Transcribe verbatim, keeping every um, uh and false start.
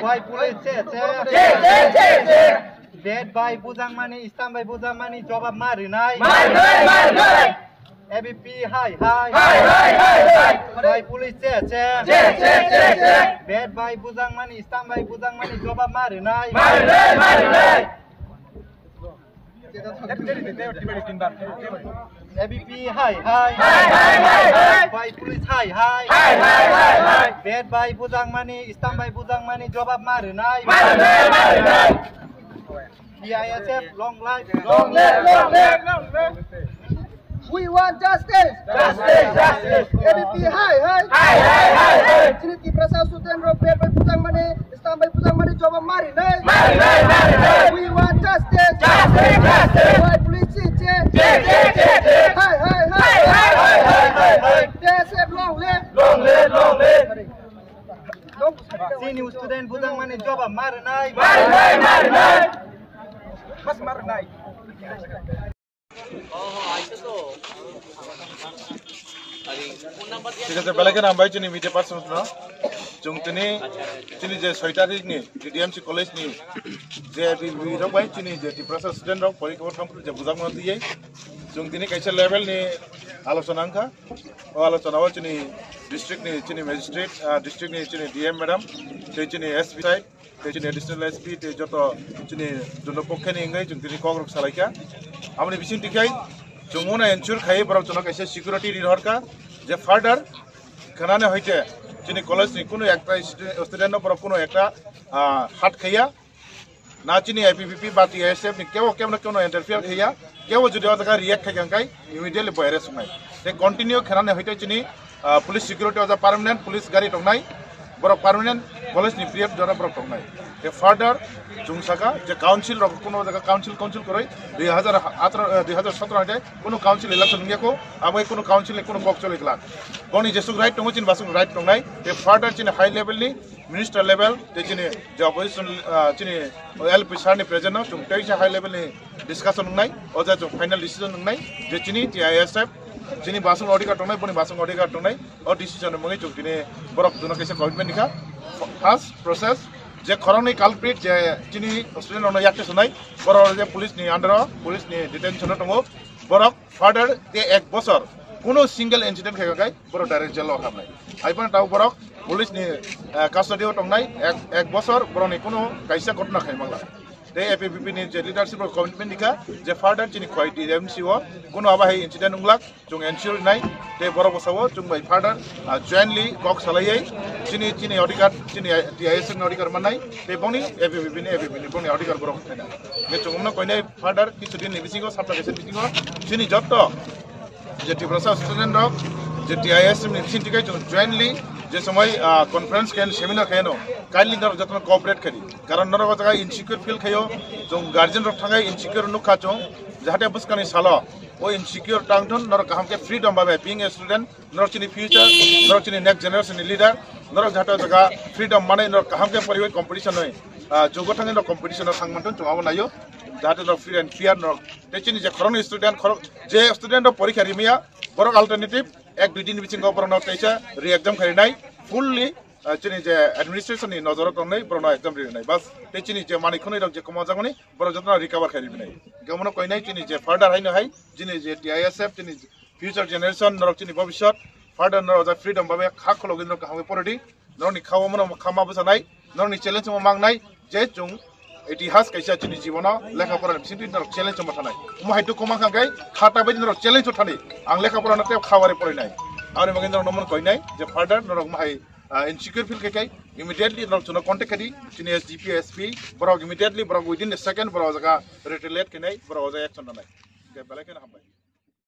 Bai police che che. Che, che, che, che. Bed bai bujangmani, stamp bai bujangmani jobab ma rinai. Ma rinai, ma rinai. A B P hai hai. Hai, hai, hai, hai. Bai police che che. Che, che, che, che. Bed bai bujangmani, stamp bai bujangmani jobab ma rinai. Ma rinai, ma rinai. A B P hai hai. Hai, hai, hai, hai. Bai police hai hai. Hai, hai, hai, hai. Bed bai bujangmani, stamp bai bujangmani jobab ma rinai. Ma rinai, ma rinai. T I S F long live. Long live, long live, long live. We want justice. Justice, justice. A B P hai hai. Hai, hai, hai, hai. Chini Tiprasa student rok bed bai bujangmani, stamp bai bujangmani jobab ma rinai. Ma rinai, ma rinai. We want justice. Justice, justice. Bai police che che. Che, che, che, che. Hai, hai, hai. Hai, hai, hai, hai, hai. T I S F long live. Long live, long live. Chini student bujangmani jobab ma rinai. Ma rinai, ma rinai. Bas ma rinai. Thik ache, belai kheno hambai chini media persons no. Chwng tini chini je soi tarikh ni T D M C college ni je bi-, bi rok bai chini je Tiprasa student rok porikha o thang phuru je bujak mano twiwi. Chwng tini kaisa level ni alochona wngkha. O alochona o chini district ni chini magistrate, ah, district ni chini D M madam, tei chini S P sir, tei chini additional S P tei joto chini duno pokhe ni wngwi chwng tini kok rok salaikha. Aboni bising twi khai chwng uno ensure khai borok chwngno kaisa security ri rohorkha je further khanani hoite chini college ni kunu ekta student, student no borok kunu ekta, ah, hurt khaiya. Na chini A B V P ba T I S F ni kebo kebo no kebo interfere khaiya, kebo jodi o jaga react khaikha hwnkhe immediately bo arrest wngnai. Tei continue khenani hoite chini, ah, police security o jaga permanent police gari tongnai, borok permanent college ni period jora borok tongnai. Tei further chwng saka je council rok kuno jaga council council kwrwi dui hazar atharo, eh, dui hazar sotro hoite kuno council election wngya kho, abo kuno council ni kuno kok choli glak. Boni jesuk right tongo chini basuk right tongnai. Tei further chini high level ni minister level tei chini je opposition, ah, chini L P sir ni present no chwng teisa high level ni discussion wngnai, o jaga chwng final decision wngnai je chini T I S F chini basong odhikar tongnai, boni basong odhikar tongnai, o decision ni mungwi chwng tini borok duno kaisa commitment rikha. First process je khoroknwi culprit je chini student rokno yakte sonai, borok je police ni under o, police ni detention o tongo, borok further je ek bosor kuno single incident khaikha khai borok direct jail o habnai. Hai phano tabuk borok police ni, eh, custody o tongnai ek, ek bosor borok ni kuno kaisa ghotona khai mangla. Tei A B V P ni je leadership rok commitment rikha je further chini khoi T M C o kuno abo hai incident wnglak chwng ensure nai tei borok bwsao chwng bai further, ah, jointly kok salaiwi chini, chini odhikar chini T I S F ni odhikar mannai tei boni A B V P ni, A B V P ni boni odhikar borok khaina. Je chwng umno koinai further kisu din ni bisingo sapta kaisa bisingo chini jotto je Tiprasa student rok je T I S F ni bising twi kai chwng jointly je somoi, ah, conference khe seminar khe no kindly norok jotono cooperate khaidi, karon norok o jaga insecure feel khaio, chwng guardian rok thangai insecure nukha chwng jahate bwskangni salo o insecure tangthun norok kaham khe freedom babe being a student. Norok chini future, norok chini next generation ni leader, norok jahate o jaga freedom manwi norok kaham khe poriwi competition noi, ah, jugo thangwi norok competition o thang mantun chwng abo naio, jahate norok free and fair norok tei chini je khoroknwi student khorok je student rok porikha rimaya borok alternative ek dui din bisingo borok no teisa re-exam kharinai fully, ah, chini je administration ni nojoro tongnai borok no exam rinai bas tei chini je manwi khwnwi rok je kwmajakmani borok jotono recover khairibinai. Hwnkhe omono koinai chini je further haino hai chini je T I S F chini future generation norok chini bobiswt further norok ja freedom babe kha khologwi norok kaham khe poridi, norokni kha omono kha ma bwchanai, norokni challenge omo mangnai je chwng itihas kaisa chini jibono lekha pora ni bisingtwi norok challenge omo thanai. Omo hai dukhu mankha khe kha ta bai norok challenge o thani ang lekha pora no tei kha wari porinai. Aboni bagwi norok no omono koinai je further norok omo hai, ah, insecure feel khe khe immediately norok chwngno contact khaidi chini S D P, S P borok immediately borok within a second borok o jaga retaliate khainai borok o jaga action nanai. Belai kheno hambai.